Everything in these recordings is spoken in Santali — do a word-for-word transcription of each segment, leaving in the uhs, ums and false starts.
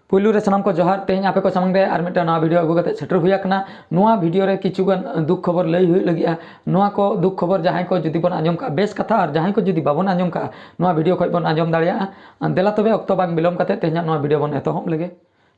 ᱯᱩᱭᱞᱩ ᱨᱮ ᱥᱟᱱᱟᱢ ᱠᱚ ᱡᱚᱦᱟᱨ᱾ ᱛᱮᱦᱮᱧ ᱟᱯᱮ ᱠᱚ ᱥᱟᱢᱟᱝ ᱨᱮ ᱟᱨ ᱢᱤᱫᱴᱟᱝ ᱱᱟᱣᱟ ᱵᱷᱤᱰᱤᱭᱳ ᱟᱹᱜᱩ ᱠᱟᱛᱮ ᱥᱮᱴᱮᱨ ᱦᱩᱭ ᱟᱠᱟᱱᱟ᱾ ᱱᱚᱣᱟ ᱵᱷᱤᱰᱤᱭᱳ ᱨᱮ ᱠᱤᱪᱷᱩ ᱜᱟᱱ ᱫᱩᱠ ᱠᱷᱚᱵᱚᱨ ᱞᱟᱹᱭ ᱦᱩᱭᱩᱜ ᱞᱟᱹᱜᱤᱫᱼᱟ᱾ ᱱᱚᱣᱟ ᱠᱚ ᱫᱩᱠ ᱠᱷᱚᱵᱚᱨ ᱡᱟᱦᱟᱸᱭ ᱠᱚ ᱡᱩᱫᱤ ᱵᱚᱱ ᱟᱸᱡᱚᱢ ᱠᱟᱜᱼᱟ ᱵᱮᱥ ᱠᱟᱛᱷᱟ, ᱟᱨ ᱡᱟᱦᱟᱸᱭ ᱠᱚ ᱡᱩᱫᱤ ᱵᱟᱵᱚᱱ ᱟᱸᱡᱚᱢ ᱠᱟᱜᱼᱟ, ᱱᱚᱣᱟ ᱵᱷᱤᱰᱤᱭᱳ ᱠᱷᱚᱡ ᱵᱚᱱ ᱟᱸᱡᱚᱢ ᱫᱟᱲᱮᱭᱟᱜᱼᱟ᱾ ᱫᱮᱞᱟ ᱛᱚᱵᱮ ᱚᱠᱛᱚ ᱵᱟᱝ ᱵᱤᱞᱚᱢ ᱠᱟᱛᱮ ᱛᱮᱦᱮᱧᱟᱜ ᱱᱚᱣᱟ ᱵᱷᱤᱰᱤᱭᱳ ᱵᱚᱱ ᱮᱛᱚᱦᱚᱵ ᱞᱮᱜᱮ᱾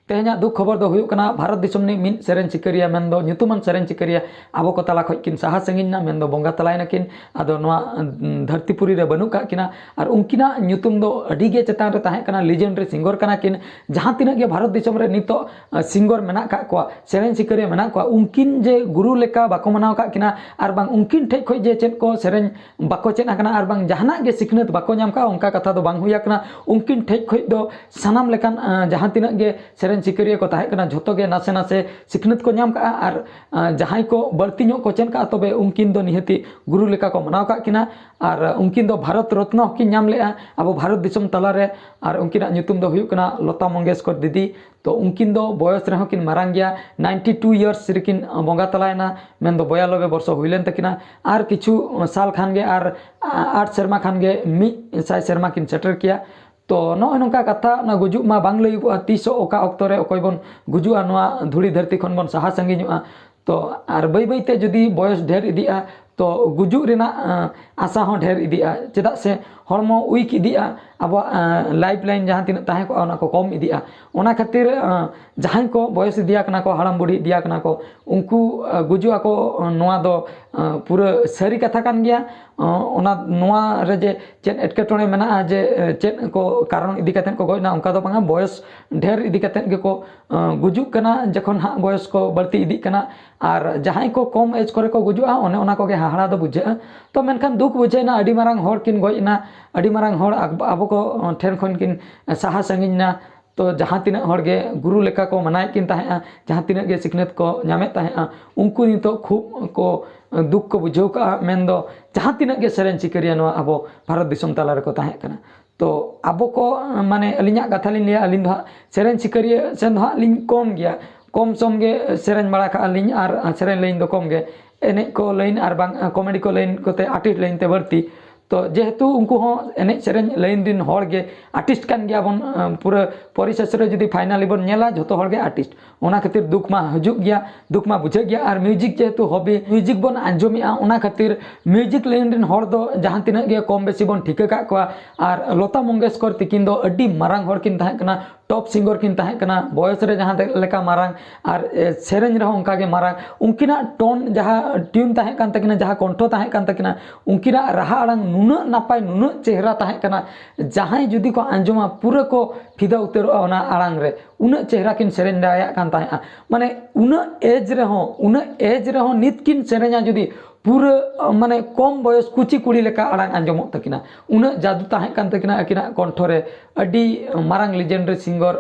ᱛᱮᱦᱮᱧᱟᱜ ᱫᱩᱠ ᱠᱷᱚᱵᱚᱨ ᱫᱚ ᱦᱩᱭᱩᱜ ᱠᱟᱱᱟ ᱵᱷᱟᱨᱚᱛ ᱫᱤᱥᱚᱢ ᱨᱤᱱᱤᱡ ᱢᱤᱫ ᱥᱮᱨᱮᱧ ᱥᱤᱠᱟᱹᱨᱤᱭᱟᱹ, ᱢᱮᱱᱫᱚ ᱧᱩᱛᱩᱢᱟᱱ ᱥᱮᱨᱮᱧ ᱥᱤᱠᱟᱹᱨᱤᱭᱟᱹ ᱟᱵᱚ ᱠᱚ ᱛᱟᱞᱟ ᱠᱷᱚᱡ ᱠᱤᱱ ᱥᱟᱦᱟ ᱥᱟᱺᱜᱤᱧ ᱱᱟ, ᱢᱮᱱᱫᱚ ᱵᱚᱸᱜᱟ ᱛᱟᱞᱟᱭ ᱱᱟᱠᱤᱱ᱾ ᱟᱫᱚ ᱱᱚᱣᱟ, ᱩᱸ, ᱫᱷᱟᱹᱨᱛᱤ ᱯᱩᱨᱤ ᱨᱮ ᱵᱟᱹᱱᱩᱜ ᱠᱟᱜ ᱠᱤᱱᱟ᱾ ᱟᱨ ᱩᱱᱠᱤᱱᱟᱜ ᱧᱩᱛᱩᱢ ᱫᱚ ᱟᱹᱰᱤ ᱜᱮ ᱪᱮᱛᱟᱱ ᱨᱮ ᱛᱟᱦᱮᱸ ᱠᱟᱱᱟ, ᱞᱤᱡᱮᱱᱰᱟᱨᱤ ᱥᱤᱝᱜᱚᱨ ᱠᱟᱱᱟ ᱠᱤᱱ᱾ ᱡᱟᱦᱟᱸ ᱛᱤᱱᱟᱹᱜ ᱜᱮ ᱵᱷᱟᱨᱚᱛ ᱫᱤᱥᱚᱢ ᱨᱮ ᱱᱤᱛᱚᱜ, ᱟᱸ, ᱥᱤᱝᱜᱚᱨ ᱢᱮᱱᱟᱜ ᱠᱟᱜ ᱠᱚᱣᱟ, ᱥᱮᱨᱮᱧ ᱥᱤᱠᱟᱹᱨᱤᱭᱟᱹ ᱢᱮᱱᱟᱜ ᱠᱚᱣᱟ, ᱩᱱᱠᱤᱱ ᱡᱮ ᱜᱩᱨᱩ ᱞᱮᱠᱟ ᱵᱟᱠᱚ ᱢᱟᱱᱟᱣ ᱠᱟᱜ ᱠᱤᱱᱟ, ᱟᱨ ᱵᱟᱝ ᱩᱱᱠᱤᱱ ᱴᱷᱮᱡ ᱠᱷᱚᱡ ᱡᱮ ᱪᱮᱫ ᱠᱚ ᱥᱮᱨᱮᱧ ᱵᱟᱠᱚ ᱪᱮᱫ ᱟᱠᱟᱱᱟ, ᱟᱨ ᱵᱟᱝ ᱡᱟᱦᱟᱱᱟᱜ ᱜᱮ ᱥᱤᱠᱷᱱᱟᱹᱛ ᱵᱟᱠᱚ ᱧᱟᱢ ᱠᱟᱜᱼᱟ, ᱚᱱᱠᱟ ᱠᱟᱛᱷᱟ ᱫᱚ ᱵᱟᱝ ᱦᱩᱭ ᱟᱠᱟᱱᱟ᱾ ᱩᱱᱠᱤᱱ ᱴᱷᱮᱡ ᱠᱷᱚᱡ ᱫᱚ ᱥᱟᱱᱟᱢ ᱞᱮᱠᱟᱱ, ᱟᱸ, ᱡᱟᱦᱟᱸ ᱛᱤᱱᱟᱹᱜ ᱜᱮ ᱥᱮᱨᱮᱧ ᱥᱤᱠᱟᱹᱨᱤᱭᱟᱹ ᱠᱚ ᱛᱟᱦᱮᱸ ᱠᱟᱱᱟ, ᱡᱷᱚᱛᱚ ᱜᱮ ᱱᱟᱥᱮ ᱱᱟᱥᱮ ᱥᱤᱠᱷᱱᱟᱹᱛ ᱠᱚ ᱧᱟᱢ ᱠᱟᱜᱼᱟ᱾ ᱟᱨ, ᱟᱸ, ᱡᱟᱦᱟᱸᱭ ᱠᱚ ᱵᱟᱹᱲᱛᱤ ᱧᱚᱜ ᱠᱚ ᱪᱮᱫ ᱠᱟᱜᱼᱟ, ᱛᱚᱵᱮ ᱩᱱᱠᱤᱱ ᱫᱚ ᱱᱤᱦᱟᱹᱛᱤ ᱜᱩᱨᱩ ᱞᱮᱠᱟ ᱠᱚ ᱢᱟᱱᱟᱣ ᱠᱟᱜ ᱠᱤᱱᱟ᱾ ᱟᱨ ᱩᱱᱠᱤᱱ ᱫᱚ ᱵᱷᱟᱨᱚᱛ ᱨᱚᱛᱱᱚ ᱦᱚᱸᱠᱤᱱ ᱧᱟᱢ ᱞᱮᱜᱼᱟ ᱟᱵᱚ ᱵᱷᱟᱨᱚᱛ ᱫᱤᱥᱚᱢ ᱛᱟᱞᱟᱨᱮ᱾ ᱟᱨ ᱩᱱᱠᱤᱱᱟᱜ ᱧᱩᱛᱩᱢ ᱫᱚ ᱦᱩᱭᱩᱜ ᱠᱟᱱᱟ ᱞᱚᱛᱟ ᱢᱚᱝᱜᱮᱥᱠᱚᱨ ᱫᱤᱫᱤ᱾ ᱛᱚ ᱩᱱᱠᱤᱱ ᱫᱚ ᱵᱚᱭᱚᱥ ᱨᱮᱦᱚᱸ ᱠᱤᱱ ᱢᱟᱨᱟᱝ ᱜᱮᱭᱟ, ᱱᱟᱭᱤᱱᱴᱤ ᱴᱩ ᱤᱭᱟᱨᱥ ᱨᱮᱠᱤᱱ ᱵᱚᱸᱜᱟ ᱛᱟᱞᱟᱭᱮᱱᱟ, ᱢᱮᱱᱫᱚ ᱵᱚᱭᱟᱞᱚᱵᱮ ᱵᱚᱨᱥᱚ ᱦᱩᱭ ᱞᱮᱱ ᱛᱟᱹᱠᱤᱱᱟ᱾ ᱟᱨ ᱠᱤᱪᱷᱩ ᱥᱟᱞ ᱠᱷᱟᱱ ᱜᱮ, ᱟᱨ ᱟᱴ ᱥᱮᱨᱢᱟ ᱠᱷᱟᱱ ᱜᱮ ᱢᱤᱫ ᱥᱟᱭ ᱥᱮᱨᱢᱟ ᱠᱤᱱ ᱥᱮᱴᱮᱨ ᱠᱮᱭᱟ᱾ ᱛᱚ ᱱᱚᱜᱼᱚᱭ ᱱᱚᱝᱠᱟ ᱠᱟᱛᱷᱟ, ᱚᱱᱟ ᱜᱩᱡᱩᱜ ᱢᱟ ᱵᱟᱝ ᱞᱟᱹᱭᱩᱜᱚᱜᱼᱟ, ᱛᱤᱥᱚᱜ ᱚᱠᱟ ᱚᱠᱛᱚ ᱨᱮ ᱚᱠᱚᱭ ᱵᱚᱱ ᱜᱩᱡᱩᱜᱼᱟ, ᱱᱚᱣᱟ ᱫᱷᱩᱲᱤ ᱫᱷᱟᱹᱨᱛᱤ ᱠᱷᱚᱱ ᱵᱚᱱ ᱥᱟᱦᱟ ᱥᱟᱺᱜᱤᱧᱚᱜᱼᱟ᱾ ᱛᱚ ᱟᱨ ᱵᱟᱹᱭ ᱵᱟᱹᱭ ᱛᱮ ᱡᱩᱫᱤ ᱵᱚᱭᱚᱥ ᱰᱷᱮᱨ ᱤᱫᱤᱜᱼᱟ, ᱛᱚ ᱜᱩᱡᱩᱜ ᱨᱮᱱᱟᱜ, ᱟᱸ, ᱟᱥᱟ ᱦᱚᱸ ᱰᱷᱮᱨ ᱤᱫᱤᱜᱼᱟ, ᱪᱮᱫᱟᱜ ᱥᱮ ᱦᱚᱲᱢᱚ ᱩᱭᱤᱠ ᱤᱫᱤᱜᱼᱟ, ᱟᱵᱚᱣᱟᱜ, ᱟᱸ, ᱞᱟᱭᱤᱯᱷ ᱞᱟᱭᱤᱱ ᱡᱟᱦᱟᱸ ᱛᱤᱱᱟᱹᱜ ᱛᱟᱦᱮᱸ ᱠᱚᱜᱼᱟ, ᱚᱱᱟ ᱠᱚ ᱠᱚᱢ ᱤᱫᱤᱜᱼᱟ᱾ ᱚᱱᱟ ᱠᱷᱟᱹᱛᱤᱨ, ᱟᱸ, ᱡᱟᱦᱟᱸᱭ ᱠᱚ ᱵᱚᱭᱚᱥ ᱤᱫᱤᱭᱟ ᱠᱟᱱᱟ ᱠᱚ, ᱦᱟᱲᱟᱢ ᱵᱩᱲᱦᱤ ᱤᱫᱤᱭᱟ ᱠᱟᱱᱟ ᱠᱚ, ᱩᱱᱠᱩ, ᱟᱸ, ᱜᱩᱡᱩᱜ ᱟᱠᱚ, ᱟᱸ, ᱱᱚᱣᱟ ᱫᱚ, ᱟᱸ, ᱯᱩᱨᱟᱹ ᱥᱟᱹᱨᱤ ᱠᱟᱛᱷᱟ ᱠᱟᱱ ᱜᱮᱭᱟ᱾ ᱟᱸ, ᱚᱱᱟ, ᱱᱚᱣᱟ ᱨᱮ ᱡᱮ ᱪᱮᱫ ᱮᱴᱠᱮᱴᱚᱬᱮ ᱢᱮᱱᱟᱜᱼᱟ, ᱡᱮ, ᱟᱸ, ᱪᱮᱫ ᱠᱚ ᱠᱟᱨᱚᱱ ᱤᱫᱤ ᱠᱟᱛᱮᱫ ᱠᱚ ᱜᱚᱡ ᱮᱱᱟ, ᱚᱱᱠᱟ ᱫᱚ ᱵᱟᱝᱟ᱾ ᱵᱚᱭᱚᱥ ᱰᱷᱮᱨ ᱤᱫᱤ ᱠᱟᱛᱮᱫ ᱜᱮᱠᱚ, ᱟᱸ, ᱜᱩᱡᱩᱜ ᱠᱟᱱᱟ, ᱡᱚᱠᱷᱚᱱ ᱦᱟᱸᱜ ᱵᱚᱭᱚᱥ ᱠᱚ ᱵᱟᱹᱲᱛᱤ ᱤᱫᱤᱜ ᱠᱟᱱᱟ᱾ ᱟᱨ ᱡᱟᱦᱟᱸᱭ ᱠᱚ ᱠᱚᱢ ᱮᱡᱽ ᱠᱚᱨᱮ ᱠᱚ ᱜᱩᱡᱩᱜᱼᱟ, ᱚᱱᱮ ᱚᱱᱟ ᱠᱚᱜᱮ ᱦᱟᱦᱟᱲᱟ ᱫᱚ ᱵᱩᱡᱷᱟᱹᱜᱼᱟ᱾ ᱛᱚ ᱢᱮᱱᱠᱷᱟᱱ ᱫᱩᱠ ᱵᱩᱡᱷᱟᱹᱣ ᱮᱱᱟ, ᱟᱹᱰᱤ ᱢᱟᱨᱟᱝ ᱦᱚᱲ ᱠᱤᱱ ᱜᱚᱡ ᱮᱱᱟ, ᱟᱹᱰᱤ ᱢᱟᱨᱟᱝ ᱦᱚᱲ ᱟᱵ-, ᱟᱵᱚ ᱠᱚ ᱴᱷᱮᱱ ᱠᱷᱚᱱ ᱠᱤᱱ ᱥᱟᱦᱟ ᱥᱟᱺᱜᱤᱧ ᱮᱱᱟ᱾ ᱛᱚ ᱡᱟᱦᱟᱸ ᱛᱤᱱᱟᱹᱜ ᱦᱚᱲ ᱜᱮ ᱜᱩᱨᱩ ᱞᱮᱠᱟ ᱠᱚ ᱢᱟᱱᱟᱣᱮᱫ ᱠᱤᱱ ᱛᱟᱦᱮᱸᱜᱼᱟ, ᱡᱟᱦᱟᱸ ᱛᱤᱱᱟᱹᱜ ᱜᱮ ᱥᱤᱠᱷᱱᱟᱹᱛ ᱠᱚ ᱧᱟᱢᱮᱫ ᱛᱟᱦᱮᱸᱜᱼᱟ, ᱩᱱᱠᱩ ᱱᱤᱛᱚᱜ ᱠᱷᱩᱵ ᱠᱚ ᱫᱩᱠ ᱠᱚ ᱵᱩᱡᱷᱟᱹᱣ ᱠᱟᱜᱼᱟ᱾ ᱢᱮᱱᱫᱚ ᱡᱟᱦᱟᱸ ᱛᱤᱱᱟᱹᱜ ᱜᱮ ᱥᱮᱨᱮᱧ ᱥᱤᱠᱟᱹᱨᱤᱭᱟᱹ ᱱᱚᱣᱟ ᱟᱵᱚ ᱵᱷᱟᱨᱚᱛ ᱫᱤᱥᱚᱢ ᱛᱟᱞᱟ ᱨᱮᱠᱚ ᱛᱟᱦᱮᱸ ᱠᱟᱱᱟ᱾ ᱛᱚ ᱟᱵᱚ ᱠᱚ, ᱢᱟᱱᱮ, ᱟᱹᱞᱤᱧᱟᱜ ᱠᱟᱛᱷᱟ ᱞᱤᱧ ᱞᱟᱹᱭᱟ, ᱟᱹᱞᱤᱧ ᱫᱚ ᱦᱟᱸᱜ ᱥᱮᱨᱮᱧ ᱥᱤᱠᱟᱹᱨᱤᱭᱟᱹ ᱥᱮᱱ ᱫᱚ ᱦᱟᱸᱜ ᱞᱤᱧ ᱠᱚᱢ ᱜᱮᱭᱟ, ᱠᱚᱢ ᱥᱚᱢ ᱜᱮ ᱥᱮᱨᱮᱧ ᱵᱟᱲᱟ ᱠᱟᱜᱼᱟ ᱞᱤᱧ, ᱟᱨ ᱥᱮᱨᱮᱧ ᱞᱟᱭᱤᱱ ᱫᱚ ᱠᱚᱢ ᱜᱮ, ᱮᱱᱮᱡ ᱠᱚ ᱞᱟᱭᱤᱱ ᱟᱨ ᱵᱟᱝ ᱠᱚᱢᱮᱰᱤ ᱠᱚ ᱞᱟᱭᱤᱱ ᱠᱚᱛᱮ, ᱟᱨᱴᱤᱥᱴ ᱞᱟᱭᱤᱱ ᱛᱮ ᱵᱟᱹᱲᱛᱤ᱾ ᱛᱚ ᱡᱮᱦᱮᱛᱩ ᱩᱱᱠᱩ ᱦᱚᱸ ᱮᱱᱮᱡ ᱥᱮᱨᱮᱧ ᱞᱟᱭᱤᱱ ᱨᱮᱱ ᱦᱚᱲ ᱜᱮ, ᱟᱨᱴᱤᱥᱴ ᱠᱟᱱ ᱜᱮᱭᱟ ᱵᱚᱱ᱾ ᱯᱩᱨᱟᱹ ᱯᱚᱨᱤᱥᱮᱥ ᱨᱮ ᱡᱩᱫᱤ ᱯᱷᱟᱭᱱᱟᱞᱤ ᱵᱚᱱ ᱧᱮᱞᱟ, ᱡᱷᱚᱛᱚ ᱦᱚᱲ ᱜᱮ ᱟᱨᱴᱤᱥᱴ᱾ ᱚᱱᱟ ᱠᱷᱟᱹᱛᱤᱨ ᱫᱩᱠ ᱢᱟ ᱦᱤᱡᱩᱜ ᱜᱮᱭᱟ, ᱫᱩᱠ ᱢᱟ ᱵᱩᱡᱷᱟᱹᱜ ᱜᱮᱭᱟ᱾ ᱟᱨ ᱢᱤᱭᱩᱡᱤᱠ ᱡᱮᱦᱮᱛᱩ ᱦᱚᱵᱤ, ᱢᱤᱭᱩᱡᱤᱠ ᱵᱚᱱ ᱟᱸᱡᱚᱢᱮᱜᱼᱟ, ᱚᱱᱟ ᱠᱷᱟᱹᱛᱤᱨ ᱢᱤᱭᱩᱡᱤᱠ ᱞᱟᱭᱤᱱ ᱨᱮᱱ ᱦᱚᱲ ᱫᱚ ᱡᱟᱦᱟᱸ ᱛᱤᱱᱟᱹᱜ ᱜᱮ ᱠᱚᱢ ᱵᱮᱥᱤ ᱵᱚᱱ ᱴᱷᱤᱠᱟᱹ ᱠᱟᱜ ᱠᱚᱣᱟ᱾ ᱟᱨ ᱞᱚᱛᱟ ᱢᱚᱝᱜᱮᱥᱠᱚᱨ ᱛᱤᱠᱤᱱ ᱫᱚ ᱟᱹᱰᱤ ᱢᱟᱨᱟᱝ ᱦᱚᱲ ᱠᱤᱱ ᱛᱟᱦᱮᱸ ᱠᱟᱱᱟ, ᱴᱚᱯ ᱥᱤᱝᱜᱟᱨ ᱠᱤᱱ ᱛᱟᱦᱮᱸ ᱠᱟᱱᱟ, ᱵᱚᱭᱚᱥ ᱨᱮ ᱡᱟᱦᱟᱸ ᱞᱮᱠᱟ ᱢᱟᱨᱟᱝ, ᱟᱨ ᱥᱮᱨᱮᱧ ᱨᱮᱦᱚᱸ ᱚᱱᱠᱟ ᱜᱮ ᱢᱟᱨᱟᱝ᱾ ᱩᱱᱠᱤᱱᱟᱜ ᱴᱳᱱ, ᱡᱟᱦᱟᱸ ᱴᱤᱭᱩᱱ ᱛᱟᱦᱮᱸ ᱠᱟᱱ ᱛᱟᱹᱠᱤᱱᱟ, ᱡᱟᱦᱟᱸ ᱠᱚᱱᱴᱷᱚ ᱛᱟᱦᱮᱸ ᱠᱟᱱ ᱛᱟᱹᱠᱤᱱᱟ, ᱩᱱᱠᱤᱱᱟᱜ ᱨᱟᱦᱟ ᱟᱲᱟᱝ ᱱᱩᱱᱟᱹᱜ ᱱᱟᱯᱟᱭ, ᱱᱩᱱᱟᱹᱜ ᱪᱮᱦᱨᱟ ᱛᱟᱦᱮᱸ ᱠᱟᱱᱟ, ᱡᱟᱦᱟᱸᱭ ᱡᱩᱫᱤ ᱠᱚ ᱟᱸᱡᱚᱢᱟ, ᱯᱩᱨᱟᱹ ᱠᱚ ᱯᱷᱤᱫᱟ ᱩᱛᱟᱹᱨᱚᱜᱼᱟ ᱚᱱᱟ ᱟᱲᱟᱝ ᱨᱮ᱾ ᱩᱱᱟᱹᱜ ᱪᱮᱦᱨᱟ ᱠᱤᱱ ᱥᱮᱨᱮᱧ ᱫᱟᱲᱮᱭᱟᱜ ᱠᱟᱱ ᱛᱟᱦᱮᱸᱜᱼᱟ᱾ ᱢᱟᱱᱮ ᱩᱱᱟᱹᱜ ᱮᱡᱽ ᱨᱮᱦᱚᱸ, ᱩᱱᱟᱹᱜ ᱮᱡᱽ ᱨᱮᱦᱚᱸ ᱱᱤᱛ ᱠᱤᱱ ᱥᱮᱨᱮᱧᱟ ᱡᱩᱫᱤ, ᱯᱩᱨᱟᱹ ᱢᱟᱱᱮ ᱠᱚᱢ ᱵᱚᱭᱚᱥ ᱠᱩᱪᱤ ᱠᱩᱲᱤ ᱞᱮᱠᱟ ᱟᱲᱟᱝ ᱟᱸᱡᱚᱢᱚᱜ ᱛᱟᱹᱠᱤᱱᱟ᱾ ᱩᱱᱟᱹᱜ ᱡᱟᱫᱩ ᱛᱟᱦᱮᱸ ᱠᱟᱱ ᱛᱟᱹᱠᱤᱱᱟ ᱟᱹᱠᱤᱱᱟᱜ ᱠᱚᱱᱴᱷᱚ ᱨᱮ᱾ ᱟᱹᱰᱤ ᱢᱟᱨᱟᱝ ᱞᱮᱡᱮᱱᱰᱟᱨᱤ ᱥᱤᱝᱜᱟᱨ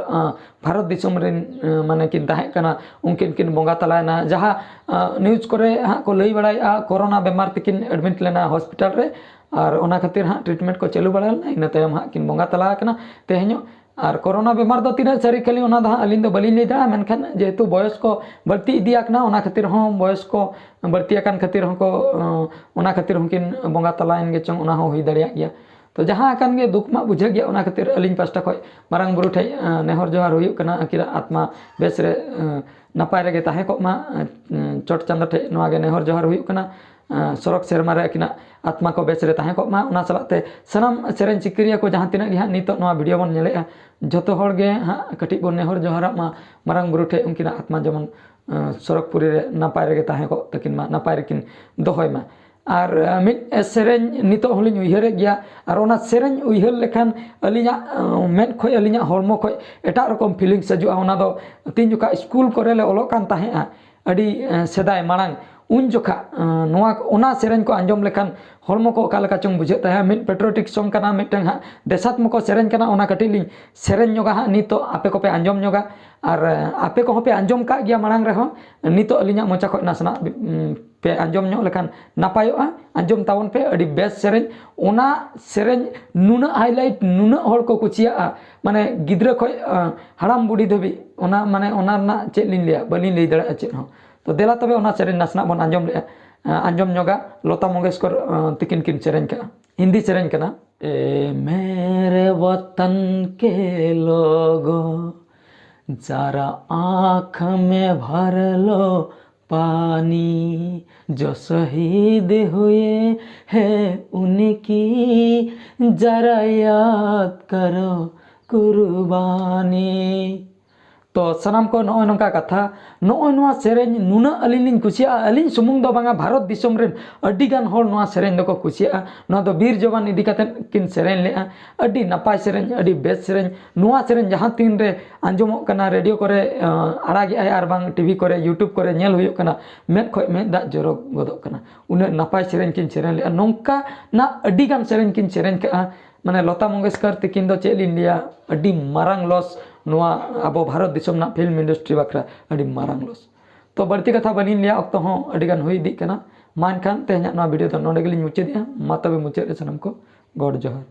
ᱵᱷᱟᱨᱚᱛ ᱫᱤᱥᱚᱢ ᱨᱮᱱ ᱢᱟᱱᱮ ᱠᱤᱱ ᱛᱟᱦᱮᱸ ᱠᱟᱱᱟ᱾ ᱩᱱᱠᱤᱱ ᱠᱤᱱ ᱵᱚᱸᱜᱟ ᱛᱟᱞᱟᱭᱮᱱᱟ᱾ ᱡᱟᱦᱟᱸ ᱱᱤᱭᱩᱡᱽ ᱠᱚᱨᱮ ᱦᱟᱸᱜ ᱠᱚ ᱞᱟᱹᱭ ᱵᱟᱲᱟᱭᱮᱫᱼᱟ, ᱠᱳᱨᱳᱱᱟ ᱵᱮᱢᱟᱨ ᱛᱮᱠᱤᱱ ᱮᱰᱢᱤᱴ ᱞᱮᱱᱟ ᱦᱚᱥᱯᱤᱴᱟᱞ ᱨᱮ᱾ ᱟᱨ ᱚᱱᱟ ᱠᱷᱟᱹᱛᱤᱨ ᱦᱟᱸᱜ ᱴᱨᱤᱴᱢᱮᱱᱴ ᱠᱚ ᱪᱟᱹᱞᱩ ᱵᱟᱲᱟ ᱞᱮᱱᱟ᱾ ᱤᱱᱟᱹ ᱛᱟᱭᱚᱢ ᱦᱟᱸᱜ ᱠᱤᱱ ᱵᱚᱸᱜᱟ ᱛᱟᱞᱟ ᱟᱠᱟᱱᱟ ᱛᱮᱦᱮᱧᱚᱜ᱾ ᱟᱨ ᱠᱳᱨᱳᱱᱟ ᱵᱮᱢᱟᱨ ᱫᱚ ᱛᱤᱱᱟᱹᱜ ᱥᱟᱹᱨᱤ ᱠᱷᱟᱹᱞᱤ, ᱚᱱᱟ ᱫᱚ ᱦᱟᱸᱜ ᱟᱹᱞᱤᱧ ᱫᱚ ᱵᱟᱹᱞᱤᱧ ᱞᱟᱹᱭ ᱫᱟᱲᱮᱭᱟᱜᱼᱟ, ᱢᱮᱱᱠᱷᱟᱱ ᱡᱮᱦᱮᱛᱩ ᱵᱚᱭᱚᱥ ᱠᱚ ᱵᱟᱹᱲᱛᱤ ᱤᱫᱤ ᱟᱠᱟᱱᱟ, ᱚᱱᱟ ᱠᱷᱟᱹᱛᱤᱨ ᱦᱚᱸ, ᱵᱚᱭᱚᱥ ᱠᱚ ᱵᱟᱹᱲᱛᱤ ᱟᱠᱟᱱ ᱠᱷᱟᱹᱛᱤᱨ ᱦᱚᱸᱠᱚ, ᱚᱱᱟ ᱠᱷᱟᱹᱛᱤᱨ ᱦᱚᱸᱠᱤᱱ ᱵᱚᱸᱜᱟ ᱛᱟᱞᱟᱭᱮᱱ ᱜᱮ ᱪᱚᱝ, ᱚᱱᱟ ᱦᱚᱸ ᱦᱩᱭ ᱫᱟᱲᱮᱭᱟᱜ ᱜᱮᱭᱟ᱾ ᱛᱚ ᱡᱟᱦᱟᱸ ᱟᱠᱟᱱ ᱜᱮ, ᱫᱩᱠ ᱢᱟ ᱵᱩᱡᱷᱟᱹᱜ ᱜᱮᱭᱟ᱾ ᱚᱱᱟ ᱠᱷᱟᱹᱛᱤᱨ ᱟᱹᱞᱤᱧ ᱯᱟᱥᱴᱟ ᱠᱷᱚᱱ ᱢᱟᱨᱟᱝ ᱵᱩᱨᱩ ᱴᱷᱮᱱ ᱱᱮᱦᱚᱨ ᱡᱚᱦᱟᱨ ᱦᱩᱭᱩᱜ ᱠᱟᱱᱟ, ᱟᱹᱠᱤᱱᱟᱜ ᱟᱛᱢᱟ ᱵᱮᱥ ᱨᱮ ᱱᱟᱯᱟᱭ ᱨᱮᱜᱮ ᱛᱟᱦᱮᱸ ᱠᱚᱜ ᱢᱟ᱾ ᱪᱚᱴ ᱪᱟᱸᱫᱚ ᱴᱷᱮᱱ ᱱᱚᱣᱟ ᱜᱮ ᱱᱮᱦᱚᱨ ᱡᱚᱦᱟᱨ ᱦᱩᱭᱩᱜ ᱠᱟᱱᱟ, ᱥᱚᱨᱚᱜᱽ ᱥᱮᱨᱢᱟ ᱨᱮ ᱟᱹᱠᱤᱱᱟᱜ ᱟᱛᱢᱟ ᱠᱚ ᱵᱮᱥ ᱨᱮ ᱛᱟᱦᱮᱸ ᱠᱚᱜ ᱢᱟ᱾ ᱚᱱᱟ ᱥᱟᱞᱟᱜ ᱛᱮ ᱥᱟᱱᱟᱢ ᱥᱮᱨᱮᱧ ᱥᱤᱠᱟᱹᱨᱤᱭᱟᱹ ᱠᱚ ᱡᱟᱦᱟᱸ ᱛᱤᱱᱟᱹᱜ ᱜᱮ ᱦᱟᱸᱜ ᱱᱤᱛᱚᱜ ᱱᱚᱣᱟ ᱵᱷᱤᱰᱤᱭᱳ ᱵᱚᱱ ᱧᱮᱞᱮᱫᱼᱟ, ᱡᱷᱚᱛᱚ ᱦᱚᱲ ᱜᱮ ᱦᱟᱸᱜ ᱠᱟᱹᱴᱤᱡ ᱵᱚᱱ ᱱᱮᱦᱚᱨ ᱡᱚᱦᱟᱨᱟᱜ ᱢᱟ ᱢᱟᱨᱟᱝ ᱵᱩᱨᱩ ᱴᱷᱮᱱ, ᱩᱱᱠᱤᱱᱟᱜ ᱟᱛᱢᱟ ᱡᱮᱢᱚᱱ ᱥᱚᱨᱚᱜᱽᱯᱩᱨᱤ ᱨᱮ ᱱᱟᱯᱟᱭ ᱨᱮᱜᱮ ᱛᱟᱦᱮᱸ ᱠᱚᱜ ᱛᱟᱹᱠᱤᱱ ᱢᱟ, ᱱᱟᱯᱟᱭ ᱨᱮᱠᱤᱱ ᱫᱚᱦᱚᱭ ᱢᱟ᱾ ᱟᱨ ᱢᱤᱫ ᱥᱮᱨᱮᱧ ᱱᱤᱛᱚᱜ ᱦᱚᱸᱞᱤᱧ ᱩᱭᱦᱟᱹᱨᱮᱫ ᱜᱮᱭᱟ᱾ ᱟᱨ ᱚᱱᱟ ᱥᱮᱨᱮᱧ ᱩᱭᱦᱟᱹᱨ ᱞᱮᱠᱷᱟᱱ ᱟᱹᱞᱤᱧᱟᱜ ᱢᱮᱫ ᱠᱷᱚᱱ, ᱟᱹᱞᱤᱧᱟᱜ ᱦᱚᱲᱢᱚ ᱠᱷᱚᱱ ᱮᱴᱟᱜ ᱨᱚᱠᱚᱢ ᱯᱷᱤᱞᱤᱝᱥ ᱦᱤᱡᱩᱜᱼᱟ᱾ ᱚᱱᱟ ᱫᱚ ᱛᱤᱱ ᱡᱚᱠᱷᱟᱜ ᱥᱠᱩᱞ ᱠᱚᱨᱮ ᱞᱮ ᱚᱞᱚᱜ ᱠᱟᱱ ᱛᱟᱦᱮᱸᱜᱼᱟ, ᱟᱹᱰᱤ ᱥᱮᱫᱟᱭ ᱢᱟᱲᱟᱝ, ᱩᱱ ᱡᱚᱠᱷᱟᱜ ᱱᱚᱣᱟ, ᱚᱱᱟ ᱥᱮᱨᱮᱧ ᱠᱚ ᱟᱸᱡᱚᱢ ᱞᱮᱠᱷᱟᱱ ᱦᱚᱲᱢᱚ ᱠᱚ ᱚᱠᱟ ᱞᱮᱠᱟ ᱪᱚᱝ ᱵᱩᱡᱷᱟᱹᱜ ᱛᱟᱦᱮᱸᱜᱼᱟ᱾ ᱢᱤᱫ ᱯᱮᱴᱨᱳᱴᱤᱠ ᱥᱚᱝ ᱠᱟᱱᱟ, ᱢᱤᱫᱴᱟᱝ ᱦᱟᱸᱜ ᱫᱮᱥᱟᱛᱢᱚᱠᱚ ᱥᱮᱨᱮᱧ ᱠᱟᱱᱟ᱾ ᱚᱱᱟ ᱠᱟᱹᱴᱤᱡ ᱞᱤᱧ ᱥᱮᱨᱮᱧ ᱧᱚᱜᱟ ᱦᱟᱸᱜ, ᱱᱤᱛᱚᱜ ᱟᱯᱮ ᱠᱚᱯᱮ ᱟᱸᱡᱚᱢ ᱧᱚᱜᱟ᱾ ᱟᱨ ᱟᱯᱮ ᱠᱚᱦᱚᱸ ᱯᱮ ᱟᱸᱡᱚᱢ ᱠᱟᱜ ᱜᱮᱭᱟ ᱢᱟᱲᱟᱝ ᱨᱮᱦᱚᱸ, ᱱᱤᱛᱚᱜ ᱟᱹᱞᱤᱧᱟᱜ ᱢᱚᱪᱟ ᱠᱷᱚᱱ ᱱᱟᱥᱮᱱᱟᱜ ᱯᱮ ᱟᱸᱡᱚᱢ ᱧᱚᱜ ᱞᱮᱠᱷᱟᱱ ᱱᱟᱯᱟᱭᱚᱜᱼᱟ᱾ ᱟᱸᱡᱚᱢ ᱛᱟᱵᱚᱱ ᱯᱮ, ᱟᱹᱰᱤ ᱵᱮᱥ ᱥᱮᱨᱮᱧ᱾ ᱚᱱᱟ ᱥᱮᱨᱮᱧ ᱱᱩᱱᱟᱹᱜ ᱦᱟᱭᱞᱟᱭᱤᱴ, ᱱᱩᱱᱟᱹᱜ ᱦᱚᱲ ᱠᱚ ᱠᱩᱥᱤᱭᱟᱜᱼᱟ, ᱢᱟᱱᱮ ᱜᱤᱫᱽᱨᱟᱹ ᱠᱷᱚᱱ ᱦᱟᱲᱟᱢ ᱵᱩᱰᱷᱤ ᱫᱷᱟᱹᱵᱤᱡ᱾ ᱚᱱᱟ ᱢᱟᱱᱮ ᱚᱱᱟ ᱨᱮᱱᱟᱜ ᱪᱮᱫ ᱞᱤᱧ ᱞᱟᱹᱭᱟ, ᱵᱟᱹᱞᱤᱧ ᱞᱟᱹᱭ ᱫᱟᱲᱮᱭᱟᱜᱼᱟ ᱪᱮᱫ ᱦᱚᱸ᱾ ᱛᱚ ᱫᱮᱞᱟ ᱛᱚᱵᱮ ᱚᱱᱟ ᱥᱮᱨᱮᱧ ᱱᱟᱥᱮᱱᱟᱜ ᱵᱚᱱ ᱟᱸᱡᱚᱢ ᱞᱮᱜᱼᱟ, ᱟᱸᱡᱚᱢ ᱧᱚᱜᱟ, ᱞᱚᱛᱟ ᱢᱚᱝᱜᱮᱥᱠᱚᱨ ᱛᱤᱠᱤᱱ ᱠᱤᱱ ᱥᱮᱨᱮᱧ ᱠᱟᱜᱼᱟ᱾ ᱦᱤᱱᱫᱤ ᱥᱮᱨᱮᱧ ᱠᱟᱱᱟ, ए मेरे वतन के लोगों, जरा आँख में भर लो पानी, जो शहीद हुए हैं उनकी जरा याद करो कुर्बानी। ᱛᱚ ᱥᱟᱱᱟᱢ ᱠᱚ, ᱱᱚᱜᱼᱚᱭ ᱱᱚᱝᱠᱟ ᱠᱟᱛᱷᱟ᱾ ᱱᱚᱜᱼᱚᱭ ᱱᱚᱣᱟ ᱥᱮᱨᱮᱧ ᱱᱩᱱᱟᱹᱜ ᱟᱹᱞᱤᱧ ᱞᱤᱧ ᱠᱩᱥᱤᱭᱟᱜᱼᱟ, ᱟᱹᱞᱤᱧ ᱥᱩᱢᱩᱝ ᱫᱚ ᱵᱟᱝᱟ, ᱵᱷᱟᱨᱚᱛ ᱫᱤᱥᱚᱢ ᱨᱮᱱ ᱟᱹᱰᱤ ᱜᱟᱱ ᱦᱚᱲ ᱱᱚᱣᱟ ᱥᱮᱨᱮᱧ ᱫᱚᱠᱚ ᱠᱩᱥᱤᱭᱟᱜᱼᱟ᱾ ᱱᱚᱣᱟ ᱫᱚ ᱵᱤᱨ ᱡᱚᱣᱟᱱ ᱤᱫᱤ ᱠᱟᱛᱮᱫ ᱠᱤᱱ ᱥᱮᱨᱮᱧ ᱞᱮᱫᱼᱟ᱾ ᱟᱹᱰᱤ ᱱᱟᱯᱟᱭ ᱥᱮᱨᱮᱧ, ᱟᱹᱰᱤ ᱵᱮᱥ ᱥᱮᱨᱮᱧ᱾ ᱱᱚᱣᱟ ᱥᱮᱨᱮᱧ ᱡᱟᱦᱟᱸ ᱛᱤᱱ ᱨᱮ ᱟᱸᱡᱚᱢᱚᱜ ᱠᱟᱱᱟ, ᱨᱮᱰᱤᱭᱳ ᱠᱚᱨᱮ ᱟᱸ, ᱟᱲᱟᱜᱮᱜᱼᱟᱭ ᱟᱨ ᱵᱟᱝ ᱴᱤᱵᱷᱤ ᱠᱚᱨᱮ, YouTube ᱠᱚᱨᱮ ᱧᱮᱞ ᱦᱩᱭᱩᱜ ᱠᱟᱱᱟ, ᱢᱮᱫ ᱠᱷᱚᱡ ᱢᱮᱫ ᱫᱟᱜ ᱡᱚᱨᱚ ᱜᱚᱫᱚᱜ ᱠᱟᱱᱟ᱾ ᱩᱱᱟᱹᱜ ᱱᱟᱯᱟᱭ ᱥᱮᱨᱮᱧ ᱠᱤᱱ ᱥᱮᱨᱮᱧ ᱞᱮᱫᱼᱟ᱾ ᱱᱚᱝᱠᱟᱱᱟᱜ ᱟᱹᱰᱤ ᱜᱟᱱ ᱥᱮᱨᱮᱧ ᱠᱤᱱ ᱥᱮᱨᱮᱧ ᱠᱟᱜᱼᱟ᱾ ᱢᱟᱱᱮ ᱞᱚᱛᱟ ᱢᱚᱝᱜᱮᱥᱠᱚᱨ ᱛᱤᱠᱤᱱ ᱫᱚ ᱪᱮᱫ ᱞᱤᱧ ᱞᱟᱹᱭᱟ, ᱟᱹᱰᱤ ᱢᱟᱨᱟᱝ ᱞᱚᱥ ᱱᱚᱣᱟ ᱟᱵᱚ ᱵᱷᱟᱨᱚᱛ ᱫᱤᱥᱚᱢ ᱨᱮᱱᱟᱜ ᱯᱷᱤᱞᱢ ᱤᱱᱰᱟᱥᱴᱨᱤ ᱵᱟᱠᱷᱨᱟ, ᱟᱹᱰᱤ ᱢᱟᱨᱟᱝ ᱞᱚᱥ᱾ ᱛᱚ ᱵᱟᱹᱲᱛᱤ ᱠᱟᱛᱷᱟ ᱵᱟᱹᱞᱤᱧ ᱞᱟᱹᱭᱟ, ᱚᱠᱛᱚ ᱦᱚᱸ ᱟᱹᱰᱤ ᱜᱟᱱ ᱦᱩᱭ ᱤᱫᱤᱜ ᱠᱟᱱᱟ᱾ ᱢᱟ ᱮᱱᱠᱷᱟᱱ ᱛᱮᱦᱮᱧᱟᱜ ᱱᱚᱣᱟ ᱵᱷᱤᱰᱤᱭᱳ ᱫᱚ ᱱᱚᱰᱮ ᱜᱮᱞᱤᱧ ᱢᱩᱪᱟᱹᱫᱮᱜᱼᱟ᱾ ᱢᱟ ᱛᱚᱵᱮ ᱢᱩᱪᱟᱹᱫ ᱨᱮ ᱥᱟᱱᱟᱢ ᱠᱚ ᱜᱚᱰ ᱡᱚᱦᱟᱨ᱾